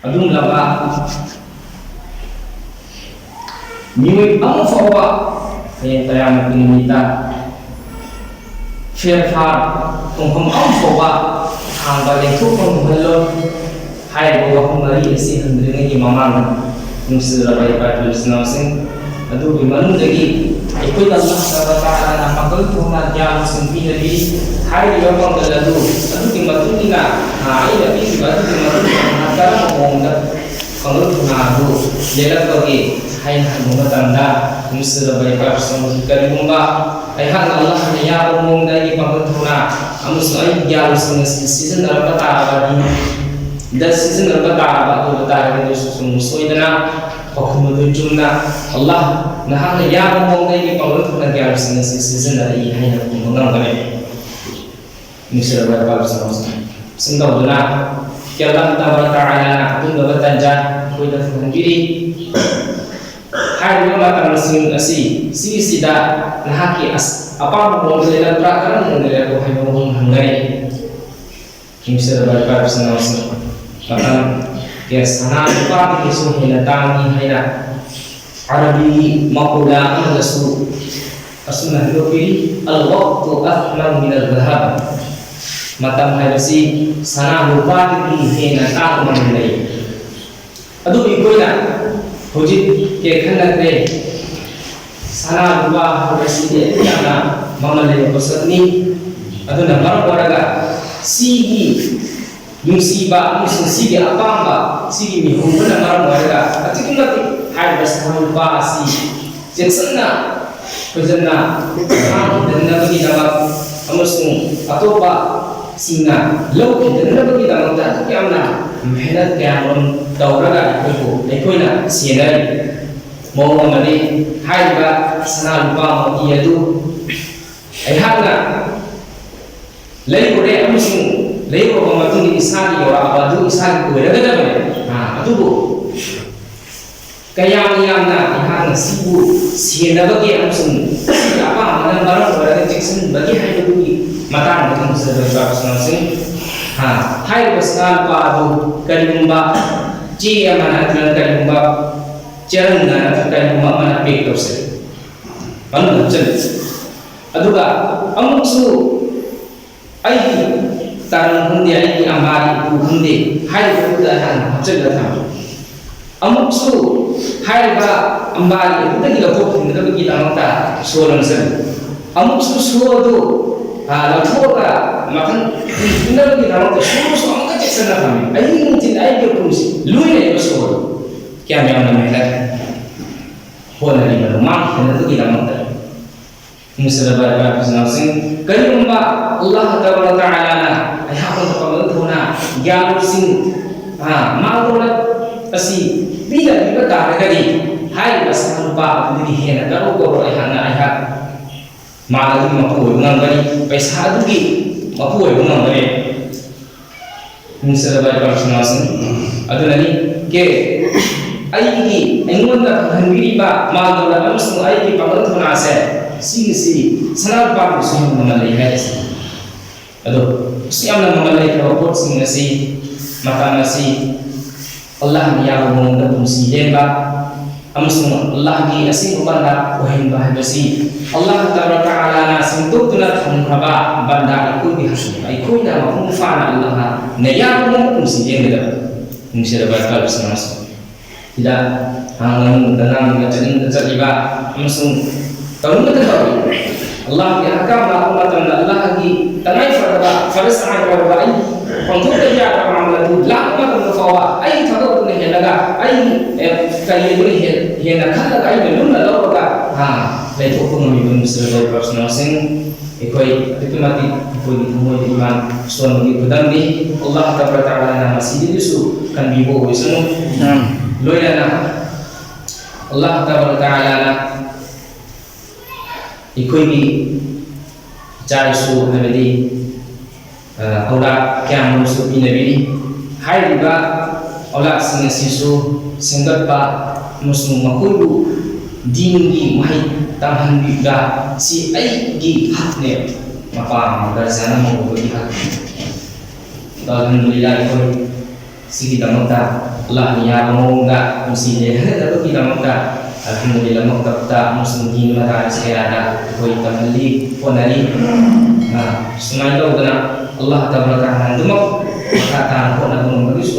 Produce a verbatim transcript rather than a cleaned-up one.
ꯑꯗꯨꯒꯨꯝꯂꯕ ꯃꯤꯑꯣꯏ ꯑꯃ ꯐꯥꯎꯕ ꯍꯌꯦꯡ ꯀꯌꯥꯃꯠꯀꯤ ꯅꯨꯃꯤꯠꯇ ꯐꯦꯔꯐꯥꯔ ꯇꯣꯡꯐꯝ ꯑꯃ ꯐꯥꯎꯕ ꯍꯥꯡꯕ ꯂꯦꯡꯊꯣꯛꯄ ꯉꯝꯍꯜꯂꯣꯏ꯫ ꯍꯥꯏꯔꯤꯕ ꯋꯥꯐꯝ ꯃꯔꯤ ꯑꯁꯤ ꯍꯪꯗ꯭ꯔꯤꯉꯩꯒꯤ ꯃꯃꯥꯡꯗ, ꯅꯨꯡꯁꯤꯔꯕ ꯏꯄꯥ ꯏꯄꯨ ꯏꯆꯤꯟ ꯏꯅꯥꯎꯁꯤꯡ, ꯑꯗꯨꯒꯤ ꯃꯅꯨꯡꯗꯒꯤ ꯑꯩꯈꯣꯏꯅ ꯑꯜꯂꯥꯍ ꯇꯥꯂꯥꯅ ꯄꯥꯡꯒꯜ ꯊꯧꯅꯥ ꯒ꯭ꯌꯥꯟ ꯂꯧꯁꯤꯡ ꯄꯤꯔꯕꯤ ꯍꯥꯏꯔꯤꯕ ꯄꯥꯡꯒꯜ ꯑꯗꯨ ꯑꯗꯨꯒꯤ ꯃꯇꯨꯡ ꯏꯟꯅ, ꯑ, ꯑꯩꯅ ꯄꯤꯔꯤꯕ ꯑꯗꯨꯒꯤ ꯃꯇꯨꯡ ꯏꯟꯅ ꯃꯍꯥꯛ ꯀꯔꯝꯕ ꯃꯑꯣꯡꯗ ꯄꯥꯡꯒꯜ ꯊꯧꯅꯥ ꯑꯗꯨ ꯂꯦꯜꯂꯛꯄꯒꯦ ꯍꯥꯏꯅ ꯍꯪꯕ ꯃꯇꯝꯗ, ꯅꯨꯡꯁꯤꯔꯕ ꯏꯄꯥ ꯏꯄꯨꯁꯤꯡ, ꯀꯔꯤꯒꯨꯝꯕ ꯑꯩꯍꯥꯛꯅ ꯑꯜꯂꯥꯍꯅ ꯌꯥꯕ ꯃꯑꯣꯡꯗ ꯑꯩꯒꯤ ꯄꯥꯡꯒꯜ ꯊꯧꯅꯥ ꯑꯃꯁꯨꯡ ꯑꯩꯒꯤ ꯒ꯭ꯌꯥꯟꯁꯤꯡ ꯑꯁꯤ ꯁꯤꯖꯤꯟꯅꯔꯝꯕ ꯇꯥꯔꯕꯗꯤ, ꯗ ꯁꯤꯖꯤꯟꯅꯔꯝꯕ ꯇꯥꯔꯕ ꯑꯗꯨ ꯑꯣꯏꯕ ꯇꯥꯔꯒꯗꯤ, ꯁꯨꯝ ꯁꯣꯏꯗꯅ ꯄꯥꯎꯈꯨꯝ ꯑꯗꯨ ꯆꯨꯝꯅ, "ꯑꯜꯂꯥꯍ, ꯅꯍꯥꯛꯅ ꯌꯥꯕ ꯃꯑꯣꯡꯗ ꯑꯩꯒꯤ ꯄꯥꯡꯒꯜ ꯊꯧꯅꯥ ꯒ꯭ꯌꯥꯟꯁꯤꯡ ꯑꯁꯤ ꯁꯤꯖꯤꯟꯅꯔꯛꯏ" ꯍꯥꯏꯅ ꯈꯨꯝꯕ ꯉꯝꯒꯅꯤ꯫ ꯅꯨꯡꯁꯤꯔꯕ ꯏꯄꯥ ꯏꯄꯨꯁꯤꯡ, ꯁꯨꯝ ꯇꯧꯗꯨꯅ, ꯀꯦꯂꯝ ꯇꯕ ꯇꯥꯔꯥꯅ ꯑꯗꯨꯒꯨꯝꯂꯕ ꯇꯟꯖꯥ ꯑꯩꯈꯣꯏꯗ ꯐꯪꯍꯟꯕꯤꯔꯤ꯫ ꯍꯥꯏꯔꯤꯕ ꯃꯇꯝꯁꯤꯡ ꯑꯁꯤ, ꯁꯤꯒꯤꯁꯤꯗ ꯅꯍꯥꯛꯀꯤ ꯑꯁ-, ꯑꯄꯥꯝꯕ ꯃꯑꯣꯡꯗ ꯂꯩꯔꯛꯄ꯭ꯔꯥ, ꯀꯔꯝꯕ ꯃꯑꯣꯡꯗ ꯂꯩꯔꯛꯄ꯭ꯔꯥ ꯍꯥꯏꯕ ꯋꯥꯍꯪ ꯍꯪꯒꯅꯤ꯫ ꯅꯨꯡꯁꯤꯔꯕ ꯏꯄꯥ ꯏꯄꯨꯁꯤꯡ, ꯃꯇꯝ ꯁꯅꯥ ꯂꯨꯄꯥꯗꯒꯤꯁꯨ ꯍꯦꯟꯅ ꯇꯥꯡꯏ ꯍꯥꯏꯅ ꯑꯔꯕꯤ ꯃꯀꯣꯂꯥ ꯑꯃꯗꯁꯨ ꯑꯁꯨꯝꯅ ꯍꯟꯗꯣꯛꯄꯤꯔꯤ, "ꯑꯜ ꯋꯛꯇꯨ ꯑꯁꯃꯟ ꯃꯤꯅꯜ ꯖꯍꯥꯕ"꯫ ꯃꯇꯝ ꯍꯥꯏꯕꯁꯤ ꯁꯅꯥ ꯂꯨꯄꯥꯗꯒꯤ ꯍꯦꯟꯅ ꯇꯥꯡꯕ ꯃꯃꯜ ꯂꯩ꯫ ꯑꯗꯨꯕꯨ ꯑꯩꯈꯣꯏꯅ ꯍꯧꯖꯤꯛ ꯀꯩ ꯈꯟꯅꯈ꯭ꯔꯦ, ꯁꯅꯥ ꯂꯨꯄꯥ ꯍꯥꯏꯕꯁꯤꯗꯤ ꯌꯥꯝꯅ ꯃꯃꯜ ꯂꯩꯕ ꯄꯣꯠꯁꯛꯅꯤ꯫ ꯑꯗꯨꯅ ꯃꯔꯝ ꯑꯣꯏꯔꯒ ꯁꯤꯒꯤ ꯅꯨꯡꯁꯤꯕ ꯑꯃꯁꯨꯡ ꯁꯤꯒꯤ ꯑꯄꯥꯝꯕ, ꯁꯤꯒꯤ ꯃꯤꯍꯨꯟꯗꯨꯅ ꯃꯔꯝ ꯑꯣꯏꯔꯒ ꯑꯗꯨꯛꯀꯤ ꯃꯇꯤꯛ ꯍꯥꯏꯔꯤꯕ ꯁꯅꯥ ꯂꯨꯄꯥ ꯑꯁꯤ ꯆꯦꯛꯁꯤꯟꯅ ꯐꯖꯅ ꯃꯥꯡꯈꯤꯗꯅꯕꯒꯤꯗꯃꯛ ꯑꯃꯁꯨꯡ ꯑꯇꯣꯞꯄꯁꯤꯡꯅ ꯂꯧꯈꯤꯗꯅꯕꯒꯤꯗꯃꯛꯇ ꯑꯗꯨꯛ ꯌꯥꯝꯅ ꯃꯦꯍꯅꯠ ꯀꯌꯥꯃꯔꯨꯝ ꯇꯧꯔꯒ ꯑꯩꯈꯣꯏꯕꯨ, ꯑꯩꯈꯣꯏꯅ ꯁꯦꯟꯅꯔꯤ꯫ ꯃꯑꯣꯡ ꯑꯃꯗꯤ ꯍꯥꯏꯔꯤꯕ ꯁꯅꯥ ꯂꯨꯄꯥ ꯃꯣꯇꯤ ꯑꯗꯨ ꯑꯩꯍꯥꯛꯅ ꯂꯩꯔꯨꯔꯦ ꯑꯃꯁꯨꯡ ꯂꯩꯔꯨꯔꯕ ꯃꯇꯨꯡꯗ ꯏꯁꯥꯒꯤ ꯌꯧꯔꯛꯑꯕ ꯑꯗꯨ ꯏꯁꯥꯒꯤ ꯑꯣꯏꯔꯒꯗꯕꯅꯤ꯫ ꯑꯥ, ꯑꯗꯨꯕꯨ ꯀꯌꯥꯝ ꯌꯥꯝꯅ ꯑꯩꯍꯥꯛꯅ ꯁꯤꯕꯨ ꯁꯦꯟꯅꯕꯒꯦ ꯑꯃꯁꯨꯡ ꯁꯤꯒꯤ ꯑꯄꯥꯝꯕꯅ ꯃꯔꯝ ꯑꯣꯏꯔꯒ ꯆꯦꯛꯁꯤꯟꯕꯒꯦ ꯍꯥꯏꯕꯗꯨꯒꯤ ꯃꯇꯥꯡꯗ ꯈꯪꯖꯕ ꯏꯄꯥ ꯏꯆꯤꯟ ꯏꯅꯥꯎꯁꯤꯡ, ꯑꯥ, ꯍꯥꯏꯔꯤꯕ ꯁꯅꯥ ꯂꯨꯄꯥ ꯑꯗꯨ ꯀꯔꯤꯒꯨꯝꯕ ꯆꯦ ꯑꯃ ꯅꯠꯇ꯭ꯔꯒ ꯀꯔꯤꯒꯨꯝꯕ ꯆꯦꯔꯪꯅ ꯅꯠꯇ꯭ꯔꯒ ꯀꯔꯤꯒꯨꯝꯕ ꯑꯃꯅ ꯄꯦꯛ ꯇꯧꯁꯦ, ꯃꯅꯨꯡꯗ ꯍꯥꯞꯆꯤꯜꯂꯦ꯫ ꯑꯗꯨꯒ ꯑꯃꯨꯛꯁꯨ ꯑꯩꯒꯤ ꯇꯔꯪ ꯈꯪꯗꯦ, ꯑꯩꯒꯤ ꯑꯝꯕꯥꯔꯤ ꯎꯄꯨ ꯈꯪꯗꯦ, ꯍꯥꯏꯔꯤꯕꯗꯨꯗ ꯑꯩꯍꯥꯛꯅ ꯍꯥꯞꯆꯤꯜꯂꯒ ꯊꯝꯃꯤ꯫ ꯑꯃꯨꯛꯁꯨ ꯍꯥꯏꯔꯤꯕ ꯑꯝꯕꯥꯔꯤ ꯑꯗꯨꯗꯒꯤ ꯂꯧꯊꯣꯛꯈꯤꯅꯕꯒꯤꯗꯃꯛꯇ ꯁꯣ ꯂꯣꯟꯁꯤꯜꯂꯤ꯫ ꯑꯃꯨꯛꯁꯨ ꯁꯣ ꯑꯗꯨ, ꯑ, ꯂꯧꯊꯣꯛꯑꯒ ꯃꯊꯪ ꯄꯨꯅꯕꯒꯤꯗꯃꯛꯇ ꯁꯣꯁꯨ ꯑꯃꯨꯛꯀ ꯆꯦꯛꯁꯤꯟꯅ ꯊꯝꯃꯤ꯫ ꯑꯍꯤꯡ ꯅꯨꯡꯊꯤꯜ ꯑꯩꯒꯤ ꯎꯄꯨꯁꯤ ꯂꯣꯏꯅ ꯂꯩꯕ ꯁꯣ ꯑꯗꯨ꯫ ꯀꯌꯥꯝ ꯌꯥꯝꯅ ꯃꯦꯍꯅꯠ ꯍꯣꯠꯅꯔꯤꯕꯅꯣ ꯃꯥꯡꯈꯤꯗꯅꯕꯒꯤꯗꯃꯛꯇ꯫ ꯅꯨꯡꯁꯤꯔꯕ ꯏꯕꯥꯏ ꯏꯆꯤꯟ ꯏꯅꯥꯎꯁꯤꯡ, ꯀꯔꯤꯒꯨꯝꯕ ꯑꯜꯂꯥꯍ ꯇꯕꯥꯔꯛ ꯇꯥꯂꯥꯅ ꯑꯩꯍꯥꯛꯄꯨ ꯄꯥꯡꯒꯜ ꯊꯧꯅꯥ, ꯒ꯭ꯌꯥꯟ ꯂꯧꯁꯤꯡ, ꯑ, ꯃꯥꯜ ꯗꯧꯂꯠ ꯑꯁꯤ ꯄꯤꯗꯕꯤꯕ ꯇꯥꯔꯒꯗꯤ, ꯍꯥꯏꯔꯤꯕ ꯁꯅꯥ ꯂꯨꯄꯥ ꯑꯗꯨꯗꯒꯤ ꯍꯦꯟꯅ ꯀꯔꯣꯔ ꯀꯔꯣꯔ ꯑꯩꯍꯥꯛꯅ, ꯑꯩꯍꯥꯛ ꯃꯥꯜ ꯑꯗꯨꯒꯤ ꯃꯄꯨ ꯑꯣꯏꯕ ꯉꯝꯒꯅꯤ, ꯄꯩꯁꯥ ꯑꯗꯨꯒꯤ ꯃꯄꯨ ꯑꯣꯏꯕ ꯉꯝꯒꯅꯤ꯫ ꯅꯨꯡꯁꯤꯔꯕ ꯏꯕꯥꯏ ꯏꯆꯤꯟ ꯏꯅꯥꯎꯁꯤꯡ, ꯑꯗꯨꯅꯅꯤ ꯀꯦ ꯑꯩꯒꯤ, ꯑꯩꯉꯣꯟꯗ ꯐꯪꯍꯟꯕꯤꯔꯤꯕ ꯃꯥꯜ ꯗꯧꯂꯠ ꯑꯃꯁꯨꯡ ꯑꯩꯒꯤ ꯄꯥꯡꯒꯜ ꯊꯧꯅꯥꯁꯦ, ꯁꯤꯒꯤꯁꯤ ꯁꯅꯥ ꯂꯨꯄꯥꯒꯤꯁꯨ ꯍꯦꯟꯅ ꯃꯃꯜ ꯂꯩ ꯍꯥꯏꯔꯤꯁꯦ꯫ ꯑꯗꯣ ꯑꯁꯨꯛ ꯌꯥꯝꯅ ꯃꯃꯜ ꯂꯩꯈ꯭ꯔꯕ ꯄꯣꯠꯁꯤꯡ ꯑꯁꯤ, ꯃꯇꯝ ꯑꯁꯤ ꯑꯜꯂꯥꯍꯅ ꯌꯥꯕ ꯃꯑꯣꯡꯗ ꯄꯨꯟꯁꯤ ꯂꯦꯟꯕ ꯑꯃꯁꯨꯡ ꯑꯜꯂꯥꯍꯒꯤ ꯑꯁꯦꯡꯕ ꯕꯟꯗꯥ ꯑꯣꯏꯍꯟꯕ ꯍꯥꯏꯕꯁꯤ, ꯑꯜꯂꯥꯍ ꯇꯕꯥꯔꯛ ꯇꯥꯂꯥꯅ ꯁꯦꯝꯗꯣꯛꯇꯨꯅ ꯊꯝꯈ꯭ꯔꯕ ꯕꯟꯗꯥ ꯑꯩꯈꯣꯏꯒꯤ ꯍꯛꯅꯤ꯫ ꯑꯩꯈꯣꯏꯅ ꯃꯄꯨꯡ ꯐꯥꯅ ꯑꯜꯂꯥꯍꯅ ꯌꯥꯕ ꯃꯑꯣꯡꯗ ꯄꯨꯟꯁꯤ ꯂꯦꯟꯒꯗꯕ꯫ ꯅꯨꯡꯁꯤꯔꯕ ꯏꯕꯥꯏ ꯏꯆꯤꯟ ꯏꯅꯥꯎꯁꯤꯡ, ꯁꯤꯗ ꯉꯥꯡꯅꯤꯡꯕꯗ ꯉꯥꯡꯂꯤꯕ, ꯆꯠꯅꯤꯡꯕꯗ ꯆꯠꯂꯤꯕ ꯑꯃꯁꯨꯡ ꯇꯧꯅꯤꯡꯕꯗ ꯇꯧꯔꯤꯕ, ꯑꯜꯂꯥꯍꯒꯤ ꯑꯍꯀꯥꯝ ꯂꯥꯛꯄ ꯃꯇꯝꯗ ꯑꯜꯂꯥꯍꯒꯤ ꯇꯉꯥꯏ ꯐꯗꯕ ꯐꯔꯖ ꯑꯥꯏꯟ ꯑꯣꯏꯔꯕ ꯑꯩ ꯄꯥꯡꯊꯣꯛꯇ ꯌꯥꯗꯕ ꯑꯃꯜ ꯑꯗꯨ ꯂꯥꯛꯄ ꯃꯇꯝꯗ ꯐꯥꯎꯕ ꯑꯩꯒꯤ ꯊꯕꯛ ꯑꯗꯨꯅ ꯍꯦꯜꯂꯒ, ꯑꯩꯒꯤ, ꯑꯦ, ꯀꯔꯤ ꯑꯗꯨꯅ ꯍꯦꯟ-, ꯍꯦꯟꯅ ꯈꯜꯂꯒ ꯑꯩꯅ ꯂꯨꯝꯅ ꯂꯧꯔꯒ, ꯑꯥ, ꯂꯩꯊꯣꯛꯄ ꯉꯝꯃꯤꯕ ꯅꯨꯡꯁꯤꯔꯕ ꯏꯕꯥꯏ ꯏꯆꯤꯟ ꯏꯅꯥꯎꯁꯤꯡ꯫ ꯑꯩꯈꯣꯏ ꯑꯗꯨꯛꯀꯤ ꯃꯇꯤꯛ ꯑꯩꯈꯣꯏꯒꯤ ꯊꯃꯣꯏꯗ ꯏꯃꯥꯟ ꯁꯣꯟꯕꯒꯤ ꯈꯨꯗꯝꯅꯤ꯫ ꯑꯜꯂꯥꯍ ꯇꯕꯥꯔꯛ ꯇꯥꯂꯥꯅ ꯃꯁꯤꯗꯒꯤꯁꯨ ꯀꯟꯕꯤꯕ ꯑꯣꯏꯁꯅꯨ꯫ ꯂꯣꯏꯅꯅ ꯑꯜꯂꯥꯍ ꯇꯕꯥꯔꯛ ꯇꯥꯂꯥꯅ ꯑꯩꯈꯣꯏꯒꯤ ꯏꯆꯥ ꯏꯁꯨ, ꯍꯥꯏꯕꯗꯤ, ꯑ, ꯑꯧꯂꯥꯗ ꯀꯌꯥꯃꯔꯨꯝꯁꯨ ꯄꯤꯅꯕꯤꯔꯤ꯫ ꯍꯥꯏꯔꯤꯕ ꯑꯧꯂꯥꯗꯁꯤꯡ ꯑꯁꯤꯁꯨ ꯁꯦꯝꯒꯠꯄ ꯑꯃꯁꯨꯡ ꯃꯈꯣꯏꯕꯨ ꯗꯤꯟꯒꯤ ꯃꯍꯩ ꯇꯝꯍꯟꯕꯤꯕ ꯑꯁꯤ ꯑꯩꯒꯤ ꯍꯛꯅꯦ꯫ ꯃꯄꯥ ꯑꯃ ꯗꯔꯖꯥ ꯑꯃ ꯑꯣꯏꯕꯒꯤ ꯍꯛꯅꯤ꯫ ꯑꯗꯣ ꯑꯜꯍꯝꯗꯨꯂꯤꯜꯂꯥꯍ, ꯑꯩꯈꯣꯏ ꯁꯤꯒꯤꯗꯃꯛꯇ ꯑꯜꯂꯥꯍꯅ ꯌꯥꯕ ꯃꯑꯣꯡꯗ ꯄꯨꯟꯁꯤ ꯂꯦꯜꯍꯟꯅꯕꯒꯤꯗꯃꯛꯇ, ꯑꯜꯍꯝꯗꯨꯂꯤꯜꯂꯥꯍ, ꯃꯛꯇꯕꯇ ꯃꯨꯁꯂꯤꯝ ꯗꯤꯟ ꯃꯗꯥꯔꯤꯁ ꯀꯌꯥꯗ ꯑꯩꯈꯣꯏ ꯇꯝꯍꯜꯂꯤ, ꯍꯣꯠꯅꯔꯤ꯫ ꯑ, ꯁꯨꯃꯥꯏꯅ ꯇꯧꯗꯅ ꯑꯜꯂꯥꯍ ꯇꯕꯥꯔꯀ ꯔꯍꯃꯥꯟꯗꯨꯃꯛ ꯃꯈꯥ ꯇꯥꯅ ꯍꯣꯠꯅꯕ ꯉꯝꯕꯒꯤꯁꯨ